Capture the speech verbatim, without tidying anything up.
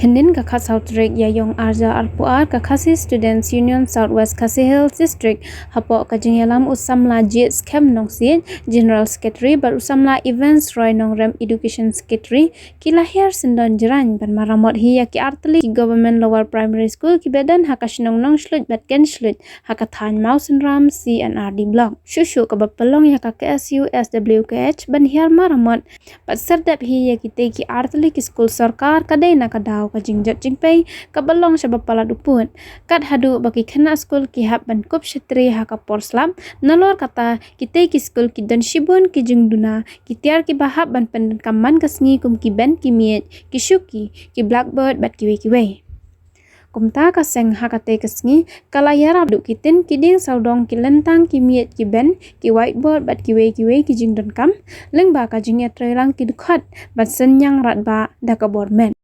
Hynnin ka khatsaw tarik Ïaiong arhajar arphew ar, ka Khasi Students Union South West Khasi Hills District, hapoh ka jingïalam u samla Jied Skhem Nongsiej, General Secretary, bad u samla Evans Roy Nongrem, Education Secretary, ki la hiar syndon jraiñ ban maramot hi ïa ki artylli ki Government Lower Primary School kiba don ha ka shnong Nongshluit bad Kenshluit ha ka thaiñ Mawsynram C and R D Block. Shuh shuh kaba pynlong ïa ka K S U S W K H ban hiar maramot bad serdep hi ïa kitei ki artylli ki skul sorkar, ka dei na ka daw ka jingjot jingpei kaba long shaba palat u pud. Kat haduh ba ki khynnah skul ki hap ban kup shatri ha ka por slap, nalor kata kitei ki skul ki don shibun ki jingduna, ki tiar kiba hap ban pyndonkam man ka sngi kum ki bench ki miej, ki shuki, ki blackboard bad kiwei kiwei. Kumta ka seng ha katei ka sngi ka la ïarap duh ki tin ki dieng sawdong, ki lyntang, ki miej, ki bench, ki whiteboard bad kiwei kiwei ki jingdonkam, lyngba ka jingïatreilang ki dkhot ban synñiang radbah da ka bor met.